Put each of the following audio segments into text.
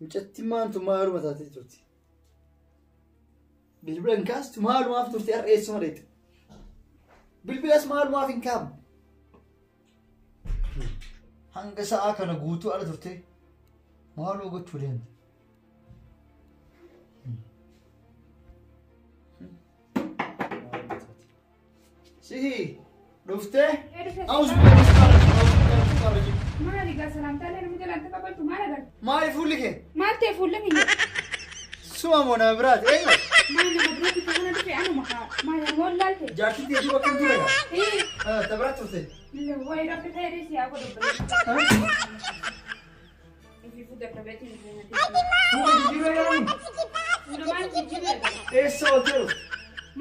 Mucattiin maantu maaluma taatee turte? Bilbila hin kaastu maalumaaf turte har'a eessuma dheete? Bilbilas maalumaaf hin kaafne? Hanga sa'aa kana guutuu ala turte maaluma gochuu deemte? Sihi dhuftee? Awus Maali gaa salaamtaalee nama jalaan taqabaltu maal agarta? Maali fuulli kee? Maal ta'e fuulli kiyya? Suma moo nama biraati? Eenyu? Maal nama biraatti ta'uu dhufe anuma haa. Maal nama wallaalte? Jaartiin teetii bakka hin ture gaa? Ee. Ta biraatti turte? Wayi rabbi ta'ee si haa godhu. Ifiifuu dadhabeetiin dhufee. Fuula jijjiiruu eegalanii? Fuula maal jijjiiruu eegala? Eessa oolte dhufte?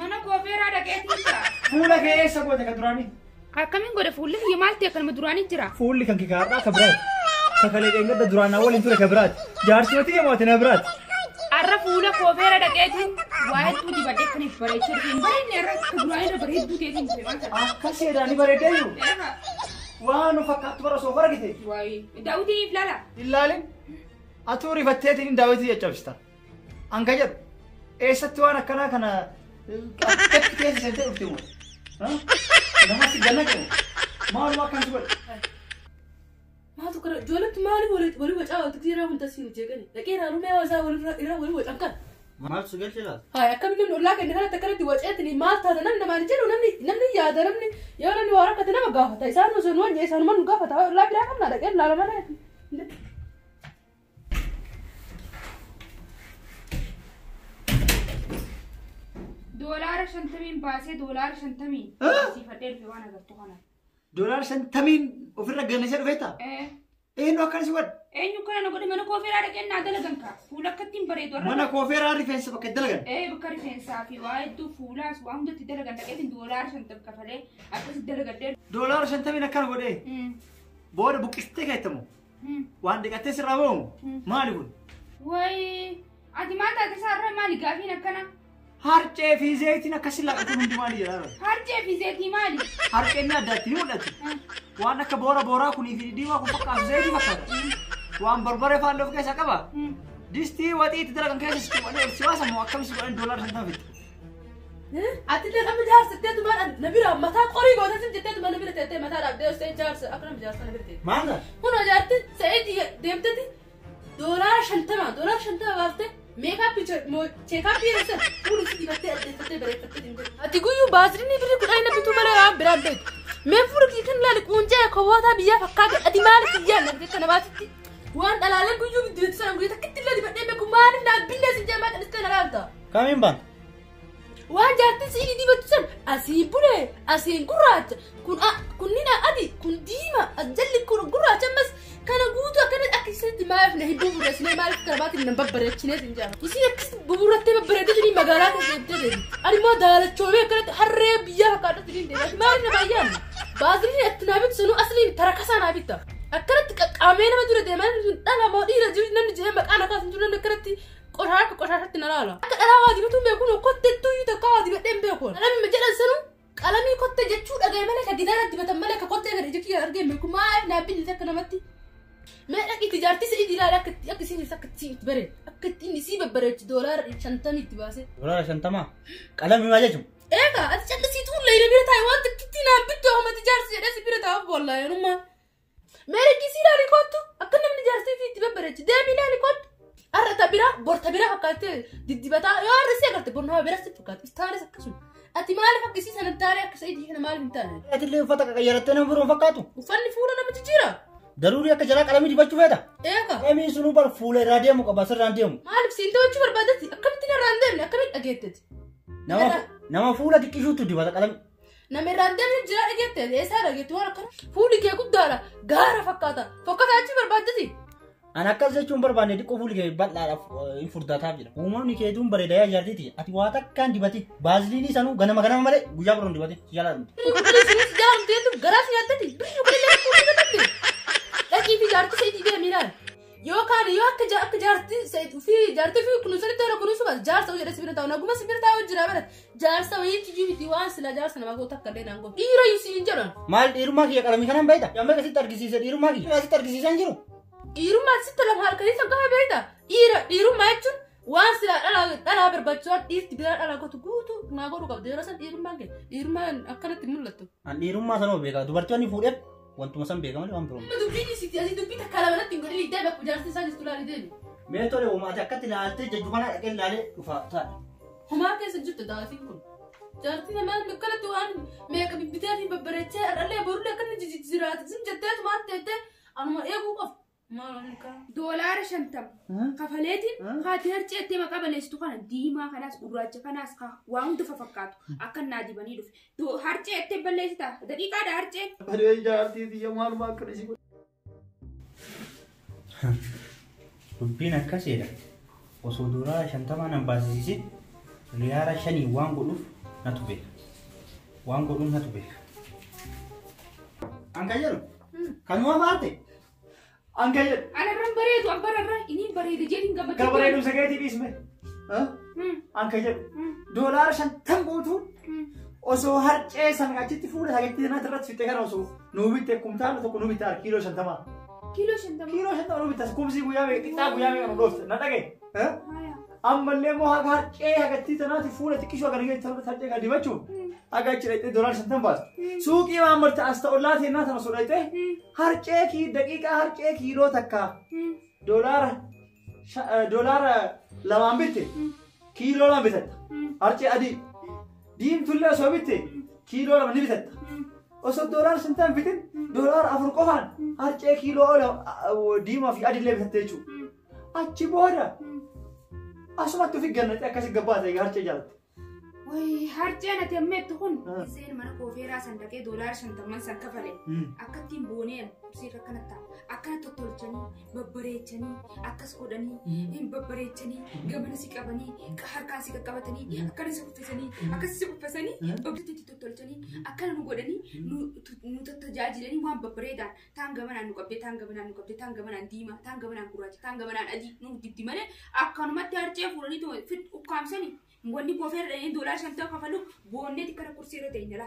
Mana koofeeraa dhaqeetiin jira. Fuula kee eessa goote ka duraanii? Akkamiin godhe fuulli kiyya maal ta'e kanuma duraanii jira? Fuulli kan kee kaadhaa ka biraati. Sakalee dheengadda duraan naa waliin ture ka biraati. Jaarsi mati deemu ati na biraati. Arra fuula koofeera dhaqeetiin waa hedduu dibadhee kan if bareechee dhufe hin bareedne arra akka duraanii irra bareedduu ta'eetiin dhufe maal ta'e? Akkas jedhanii bareedeeyyu. Waan nu fakkaattu bara osoo argite. Wayi daawwitiin if laala. Ilaalin atuu rifatteetiin daawitii caccabsita. Anka jedhu eessatti waan akkanaa kana akkatti keessa seentee dhufte moo? Nama si ganna qabu. Maaluma akkan si godhe? Maaltu kana ijoolletti maaliif walii wacaa walti gisee hunda siin jeeqani dhaqee ilaaluu mee isaa walirra walii wacan kan. Maaltu si galche laata? Haa akkamiin namni ollaa keenya kanatti akkanatti waceettini maal taata namni namaan jedhu namni namni yaada namni yoo namni waa rakkate nama gaafata isaan osoo nu wanyee isaanuma nu gaafata ollaa biraa qabna dhaqee ilaala malee. Doolaara 50 baasee doolaara 50 siifadhee dhufe waan agartu kana. Doolaara 50 ofirra gannisee dhufeetta? Eenyu akkana si godhe? Eenyu kana na godhe mana koofeeraa dhaqee naa dalagan kaa fuula akkattiin bareedu arra. Mana koofeeraa rifeensa bakka itti dalagan? Ee bakka rifeensaa fi waa hedduu fuulaas waa hundatti dalagan dhaqeetiin doolaara 50 kafalee akkasitti dalagadhee. Doolaara 50 akkana godhee? Booda buqqistee keettamu? Waan dhiqattee sirraa ba'u? Maali kun? Wayi ati maal taate isaarra maali gaafiin akkana? Harcee fi zayitiin akkasii laqatu hundi maali jedhaa? Harcee fi zayitii maali? Harceen ni addaatti ni mul'atti. Waan akka boora booraa kunii fi diimaa kun fakkaatu zayitii fakkaata. Waan barbaree faallee of keessaa qaba. Distii waxii itti dalagan keessa si cuuphanii ol si baasan moo akkam si godhan doolaara 50 fixxe? Ati illee nama jaarsa jetteetuma na bira mataa qorii gootee sin jetteetuma na bira teettee mataa dhaabdee osoo jaarsa akka nama jaarsa na bira teette. Maal taate? Kunoo jaartiin sa'eetii deemteeti doolaara 50 doolaara 50 baaftee meekaappii cheekaappii jedhan fuula isii dibattee addeeffattee bareeffattee deemte. Ati guyyuu baasiriinii birrii 10 na bituu malee waan biraan beektu. Mee fuula kee kan ilaali quncee kobootaa biyyaa fakkaate ati maaliif iyyaa na bitee kana baasitti? Waan dhalaalee guyyuu dibatu sana guyyaa takkitti illee dibadhee beeku maaliif naa binnee sin jee maal calistee na laalta? Kamiin baanta? Waan jaartiin si'ii dibatu san asiin bulee asiin gurraacha kun kunniin adi kun diima as jalli kun gurraacha ammas kana guutuu akkana akka isinitti maaliif na hin buburreessinee maaliif kana baatiin na babbareechinee sin jaa. Isin akkas buburrattee babbareeddee magaalaa keessa deemtee deemti. Ani immoo daalachoomee akkanatti harree biyyaa fakkaatutti niin deema. Maaliif na baay'aan? Baaziliin itti naa bitu sunuu asliin tarakasaa naa bitta. Akkanatti qaqqaamee nama dura deemaa dhala moo dhiira jiru namni jedhee maqaan akkas hin jiru namni akkanatti qoshaaraa akka qoshaashatti na laala. Akka dhalaa waa dibatu hin beeku kottettuu iyyuu takka waa dibadhee hin beeku. Qalamii jedhan sanuu qalamii kottee jechuu dhagaye malee ka gidaara dibatan malee ka kottee gadi ija kiyya argee hin beeku maaliif naa binni akka namatti. Mee dhaqi itti jaartii si'ii ilaali akka itti akka isiin akka itti itti bareedu akka itti inni sii babbareechu doolaara 50 itti baasee. Doolaara 50 qalamii maal jechuun? Eegaa ati callisii tuulla hidha bira taa'e waan xiqqittii naan bittu ahumatti jaarsi jedhee si bira taa'uuf wallaahi anummaa. Mee dhaqi isii ilaali kottu akka namni jaarsii fi itti babbareechu deemi ilaali kottu. Har'a ta bira bor ta bira fakkaattee diddibataa yoo har'a si agarte bor nama bira si fakkaatu istaanis akkasuma. Ati maaliif akka isii sana hin taane akka sa'idii kana maaliif hin taane? Ati illee uffata qaqayyarattee nama biroo hin fakkaatu? Uffanni fuula nama jijjiira. Daruurii akka jalaa qalamii dibachuu feeta? Eega. Qalamiin sunuu bar fuula irraa deemu qaba asirraan deemu. Maaliif siin ta'achuu barbaadetti akkamitti narraa hin deemne akkamitti dhageetteti? Nama fuula xiqqishuutu dibata qalamii. Nama irraa hin deemne jira dhageette eessaa dhageetti waan akkana fuulli kee guddaadha gaara fakkaata fokkataa achii barbaadetti. Ani akkas jechuun barbaanne xiqqoo fuulli kee bal'aadhaaf hin furdataaf jira. Uumamni keetuun bareeda yaa jaartiiti. Ati waa takkaan dibati. Baaziliinii sanuu ganama ganama malee guyyaa biroo hin dibati. Si jalaa dhumti. Birrii si jalaa dhumti jechuun garaas nyaattati. Birrii kudha illee rakkoo hin qabdu. Dhaqii fi jaartii seetii deemi ilaali. Yookaan yoo akka akka jaartii seetii fi jaartii fi kunuunsanitti tola kunuunsu baas jaarsa hojii jedhee si bira taa'u naguma si bira taa'u jira bara jaarsa wayii kiyyuu miti waan sila jaarsa nama goota akka illee naan goota. Dhiira iyyuu siin jedhan. Maal dhiirummaa kiyya qalamii kanaan beekta? Yamma akkasitti argisiise dhiirummaa kiyya. Asitti argisiisaa hin jiru. Dhiirummaa sitti lama halkanii san qofa beekta. Dhiira dhiirummaa jechuun waan silaa dhalaa barbaachisu waan dhiirti biraa dhalaa gootu guutuu naa godhuu qabda. Yeroo san dhiirummaan kee dhiirummaan akkanatti mul'attu. An dhiirummaa sanoo beeka. Dubartoonni fuudheef wantuma san beeka malee waan biroo. Dubbiin isitti asii dubbii takka lamanatti hin godhin deemi akkuma jaarsi isaa jirtu laalii deemi. Mee tole uumaa ati akkatti ilaaltee jajju kana dhaqee ilaalee dhufa ta'a. Homaa keessa jirtu daatiin kun. Jaartii namaa akkanatti waan meeqa bibbitee fi babbareechee dhallee borullee akkana jijjiiraate sin jetteetu maal teettee anuma eeguu qofa. Doolaara 50 kafaleetiin haati harceettee maqaa balleessitu kana diimaa kanaas gurraacha kanaas waa hunda fakkaatu akka naa dibanii dhufe. Harceettee balleessita daqiiqaadha harceen. Badee jaartii tiyya maaluma akkana si godhe. Dubbiin akkasiidha. Osoo doolaara 50 nan baasisiisin riyaala 5 waan godhuuf natu beeka. Waan godhuuf natu beeka. An kan jedhu kanuma faarte. An kan jedhu. Anarran bareedu an bararra inni bareeda jedhin gammachuu. Kan bareedu sageetii dhiisme. An kan jedhu doolaara 50 guutuu osoo harcee san achitti fuula sageetii sanatti irratti fixee kana osoo nuu bitte kumtaala tokko nuu bitte kiiloo 50. Kiiloo 50. Kiiloo 50 nuu bitte kumsii guyyaa meeqa xiqqaa guyyaa meeqa nu dhoofte na dhagaye. Ammallee immoo haga harcee hagattii tanaati fuula xiqqishoo haga nagee harcee kan dibachuuf haga achi dhaqxee doolaara 50 baastu. Suuqii waan marte as ta'ollaa teennaa tana osoo dhaqxee harcee kii daqiiqaa harcee kiiloo takka doolaara 2 bitte kiiloo 2 bitatta. Harcee adii diimtullee osoo bitte kiiloo 2 ni bitatta. Osoo doolaara 50 bitin doolaara 4 qofaan harcee kiiloo diimaa fi adiillee bitatte jechuudha. Achi booda asumatti ofi gannate akkasi gabbaate harcee jaalatte. Wayi harceen ati ammeettu kun isheen mana koofeeraa san dhaqee doolaara 50 san kafale akkattiin boonee seera akkana ta'a akkana tottolchanii babbareechanii akkas godhanii hin babbareechanii gamana si qabanii harkaan si qaqqabatanii akkana si uffisanii akkas si uffisanii babbareetti tottolchanii akkana nu godhanii nu tajaajilanii waan babbareedaan taan gamanaan nu qabdee taan gamanaan nu qabdee taan gamanaan diimaa taan gamanaan gurraacha taan gamanaan adii nu dibdi malee akkanumatti harcee fuudhanii ukkaamsanii. Wanni koofeera dhaqee doolaara 50 kafalu boonnee xiqqara kursii irra ta'e jala.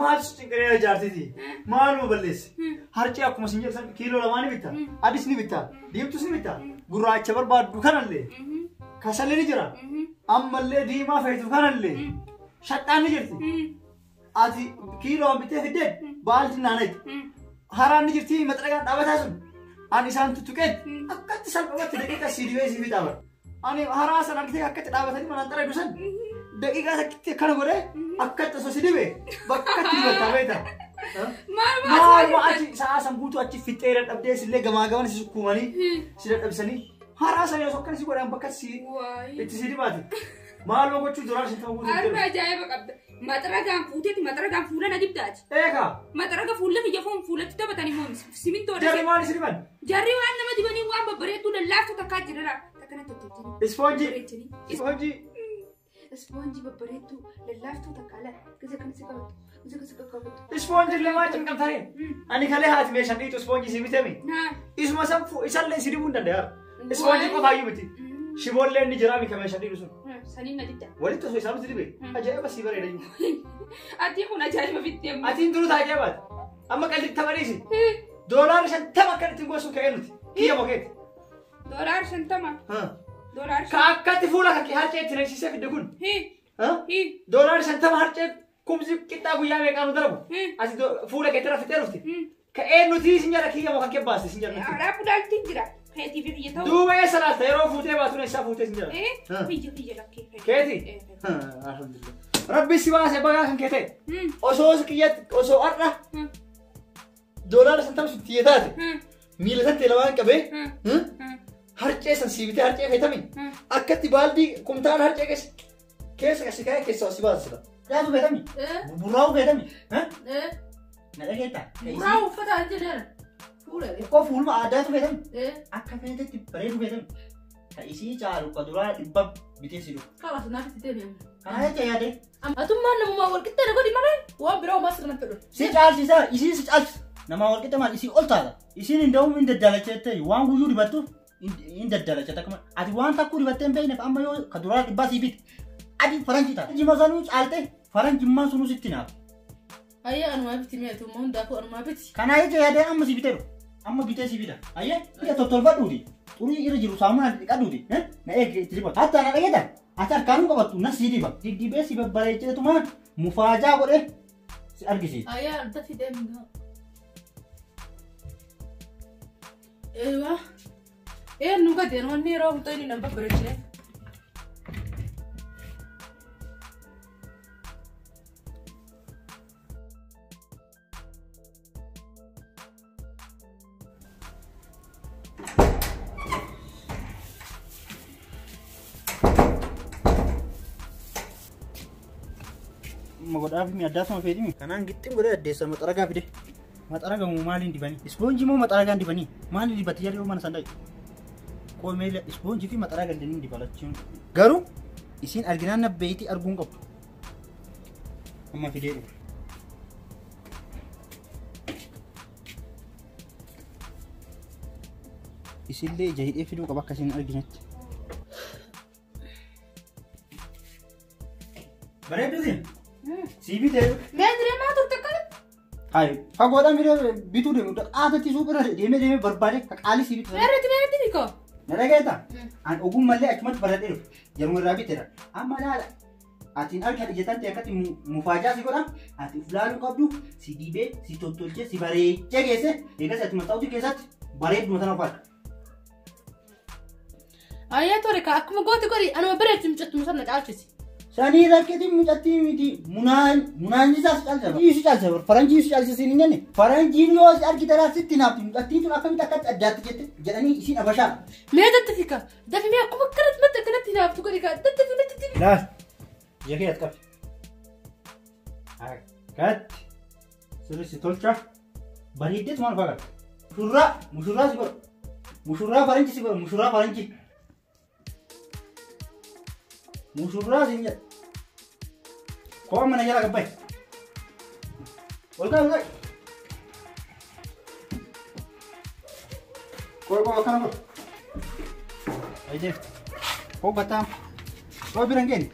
Maal cinqinee jaartiiti? Maaluma balleesse? Harcee akkuma isin jedhan kiiloo 2 ni bitta. Adis ni bitta. Diimtus ni bitta. Gurraacha barbaaddu kanallee. Kasallee ni jira. Ammallee diimaa feetu kanallee. Shaxxaan ni jirti. Ati kiiloo bittee fiddee baalti naanneetti. Haraan ni jirti maxxanaan dhaabataa sun. Ani isaan tuttuqeetti akkatti salphumatti daqiiqa sii dibee sii fixaa bara. Ani haraa san argitee akkatti dhaabatanii manaan xara dusan daqiiqaa takkitti akkana godhee akkatti osoo si dibe bakkatti dibataa beekta. Maaluma achi sa'a san guutuu achi fixee dadhabdee sillee gamaa gamana si sukkuumanii si dadhabsanii haraa san osoo akkana si godhan bakka si itti si dibaate. Maaluma gochuu doolaara 50 guutuu. Har'a ajaa'iba qabda. Maxaragaan fuuteeti maxaragaan fuula na dibdaati. Eegaa. Maxaraga fuula kiyya foon fuulatti taphatanii moo simintoo. Jarri maal si diban? Jarri waan nama dibanii waan babbareedduu lallaaftu takkaa jirra. Ispoonjii. Ispoonjii. Ispoonjii babbareedduu lallaaftuu takka ala gisa kan si qabattu gisa kan si qabattu. Ispoonjii lamaa cinqamtanii. Ani kalee haati meeshaan dhiitu ispoonjii si bitame. Isuma san isallee si dibuu hin danda'a. Ispoonjii qofaayyuu miti. Shiboollee inni jira mika meeshaan dhiitu sun. Saniin na dibda. Walitti osoo isaan dibe ajaa'iba si bareeda jiru. Ati kun ajaa'iba bittee amma. Atiin duruu ta'a ajaa'ibaati. Amma qalli taphaniisi. Doolaara 50 akka ittiin gosuun ka'ee nuti. Kiyya mokeeti. Doolaara 50. Doolaara Ka akkatti fuula kan harcee itti naqsiisee fidde kun. Doolaara 50 harcee kumsi qixxaa guyyaa meeqaa nu dalagu. Asi fuula kee irra fixee dhufte. Ka'ee nuti isin jala kiyya moo kan kee baaste isin jala. Alaa bulaaltiin jira. Keetii fi biyya ta'u. Duuba eessa laalta yeroo fuutee baatu eessaa fuutee isin jala. Biyya biyya lakkee. Keeti. Alhamdulillah. Rabbi si baase bagaa kan kee ta'e. Osoo kiyyatti osoo har'a doolaara 50 sun xiyya taate. Miila satti lamaan qabee. Harcee san sii bitee harcee feetami. Akkatti baaldii kumtaala harcee keessa kasi kaa'ee keessaa si baasisa. Yaadu feetami. Burraa'uu feetami. Na dhageetta. Burraa'uu uffata hin jedheera. Fuula. Xiqqoo fuuluma aadaatu feetami. Akka feetetti bareedu feetami. Ka isii caalu ka duraa 100 bitee si dhufu. Kalas naaf itti deebi'amu. Kana jecha yaade. Atummaan namummaa wal qixxee godhi malee waan biraa homaa sirna fedhu. Si caalchisa isii si caalchisa. Nama wal qixxee maal isii ol taata. Isiin hin da'uun hin daddalacheette waan guyyuu dibattuuf hin daddalachate akkuma ati waan takkuu dibattee hin beekneef amma yoo ka duraa 100 sii bite adii faranjii taata. Jima sanuu caalte faranjimmaan sunuu sitti naaf. Ayyaa anumaa biti mi'a tummaa hundaafuu anumaa biti. Kana jecha yaadee amma sii bitee dhufu. Amma bitee si fida. Ayyee ija tottolfadhuuti. Xurii irra jiru saamunaa dhiqadhuuti. Na eegi itti dibatu. Hatta na dhageeta. Ati harkaanuu qabattu na si diba. Diddibee si babbareecheetuma mufaajaa godhe si argisiisa. Ayyaa dafii deemi. Eewa. Ee nu gadi wanni yeroo hunduu inni nama babbareechine. Magodhaaf mi addaasuma feetimi. Kanaan gixxin godhee addeessa maxaragaa fide. Maxaraga moo maaliin dibanii? Ispoonjii moo maxaragaan dibanii? Maaliin dibatti jarri yoo mana san dhayi? Qoomee ispoonjii fi maxaraga illee dibalachuun. Garuu isiin arginaan na beeyti arguun qabdu. Amma fidee dhufa. Isillee ija hidhee fiduu qaba akka isiin arginetti. Bareedduutiin? Sii bitee. Mee direemaa turte akkana? Hai, fagoodhaan bire bituu deemu qaatatti suuqirra deemee deemee barbaade ka qaalii sii bitu. Meerretti meerretti biko? Na dhageetta? An ogummallee achumatti baradhee dhufe. Jaruma irraa biteera. Amma laala. Atiin harka ijjatan ta'e akkatti mufaajaa si godha. Ati uf laaluu qabdu si dibee si tottolchee si bareechee geesse eegas ati maxxantuu keessatti bareedduma sana uffata. Ayyaa tore ka akkuma gooti godhi anuma bareechu mucattuma sana caalchisi. Sanii rakkeetiin mucattii miti munaanjisaas caalcha. Faranjii caalcha faranjii caalcha siin hin jenne. Faranjiin yoo si argite laa sitti naafti mucattiin tun akkamitti akkatti addaatti jette jedhanii isiin abashaa. Mee datti fika dafi mee akkuma akkanatti madda akkanatti naaftu godhi ka datti fi datti fi. Laal ija kee as qabi. Akkatti sirriitti tolcha bareeddeetu maal fakkaata. Mushurraa mushurraa si godha. Mushurraa faranjii si godha mushurraa faranjii. Mushurraa siin jedha. Koo mana jala gabbaye. Ol ka'i ol ka'i. Koo koo akkana godhu. Ayi Koo gattaam. Koo bira hin geenye.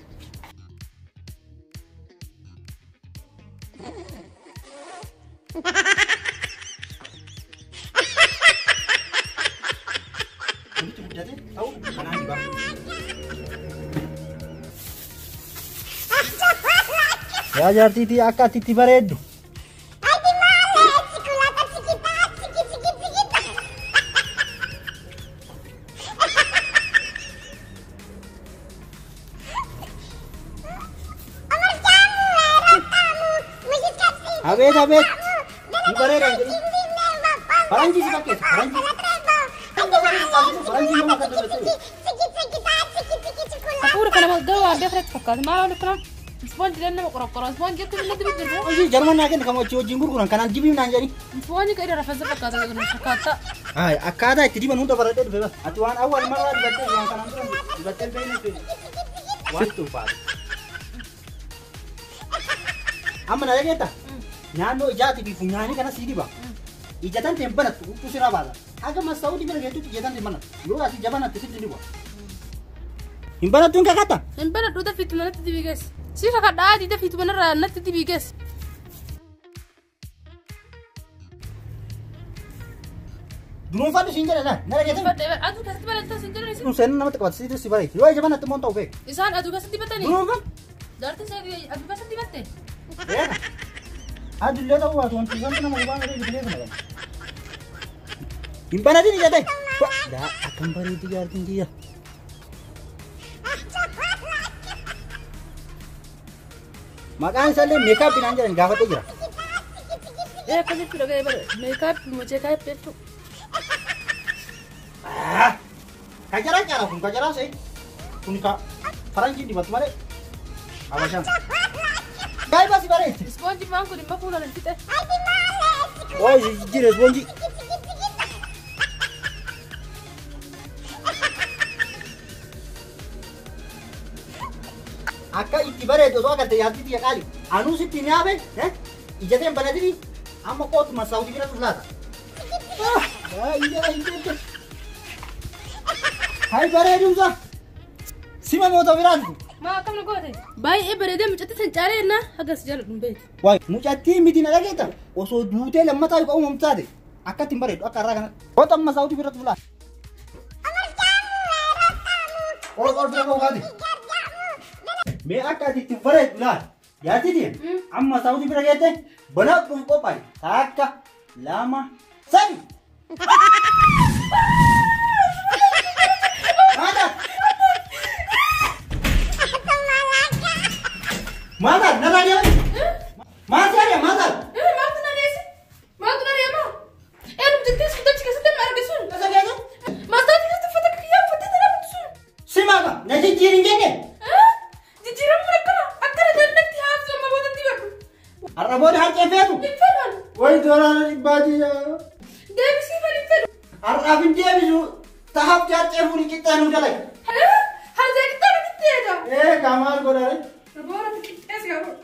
Walitti guddate ta'u kanaan dibaa. Yaa jaartiitii akka ati itti bareeddu. Abeet abeet. Ni bareeda hin jedhin. Faranjii si fakkeessa faranjii. Faranjii yooma akka dubbatu. Hafuura kana gara waan beeknetti fakkaata maal oli kana ispoonjii nama qorqoroo ispoonjii akka inni dibi jirtu. Hojii jarman naa kenna kan hojii wajjin gurguran kanaan jibii naan jedhi. Ispoonjii kan irra rafeessa fakkaata fakkaata. Hayi akkaataa itti diban hunda baradhee dhufe bas. Ati waan awwaal marraa dibattee waan kanaan dura dibattee hin beekne waan itti ulfaata. Amma na dhageetta? Naannoo ijaatii fi funyaanii kana sii diba. Ija tan ta'e banattu huccuu sirraa baasa. Haga masaawutii bira geettutti ija tan ta'e banattu. Yoo ati ija banatte sitti diba. Hin banattu hin kakatta? Hin banadhu dafiitu manatti dibii geessi. Si kakadhaa adii dafiitu manarraa natti dibii geessi. Dunuunfadhu siin jedha na dhageetta? Aduu keessatti banatta siin jedhan isin. Kun seenaa namatti qabata sitti si bareechi. Yoo ija banatte immoo ta'u beeku. Isaan aduu keessatti batanii? Dunuunfadhu. Jaartiin isaa aduu keessatti batte? Beeka. Adullee ta'uu baatu wanti wanti nama gubaan irra biqilee sana qaba. Hin banatin ija ta'e. Daa akkam bareeddi jaartiin kiyya. Maqaan isaallee meekaappii naan jedhan gaafadhee jira. Ee akkas jechuudha ga'ee bara meekaappii mojee kaappii jechuudha. Kajaraa caala kun kajaraa se'e. Kun ka faranjiin dibatu malee. Habashaan. Gaayi baasi bareechi. Ispoonjii maan kun dhimma fuula hin fixe. Waay jijjiire ispoonjii. Akka itti bareedu osoo agarte yaaddi tiyya qaali. Anuu sitti ni haabe ija ta'e hin banatini amma kootu masaawutii bira laata. Hai bareedumsa. Sima moota biraatu. Maa akkam na goote? Baay'ee bareedee mucattii san caalee na hagas jala dhun beeku. Waay mucattii miti na dhageetta osoo duutee lammataa yoo uumamtu taate Akka ittiin bareedu akka har'aa kanatti. Kootu amma saawutii biratti fulaa. Ol ol bira kookaati. Mee akka ati ittiin bareedu laal. Jaartii tiyya amma saawutii bira geette banaa dhufu qophaa'e. 1, 2, 3. Maata! Maata! Narraa deemani! Maal si ari'a maata? Maaltu na reesse? Maaltu na reema? Eenyutu jettee sun dachi keessatti nama arge sun? Tasa keessa? Maastaatii keessatti uffata kiyyaa uffattee tana bittu sun? Si maaka! Na jijjiirin jenne! Jijjiiramuun akkana akkana jannatti haaftu amma boodatti badhu. Har'a booda harcee feetu! Hin fedhan. Wayi doolaara dhibbaatii yaa! Deebisii fal hin fedhu. Har'aaf hin deebisu tahaaf harcee fuudhi qixxaa nuu dalagi. Harcee qixxaa nuti ta'edha. Ee kaa maal godhare? Boora qixxees yaa godhu.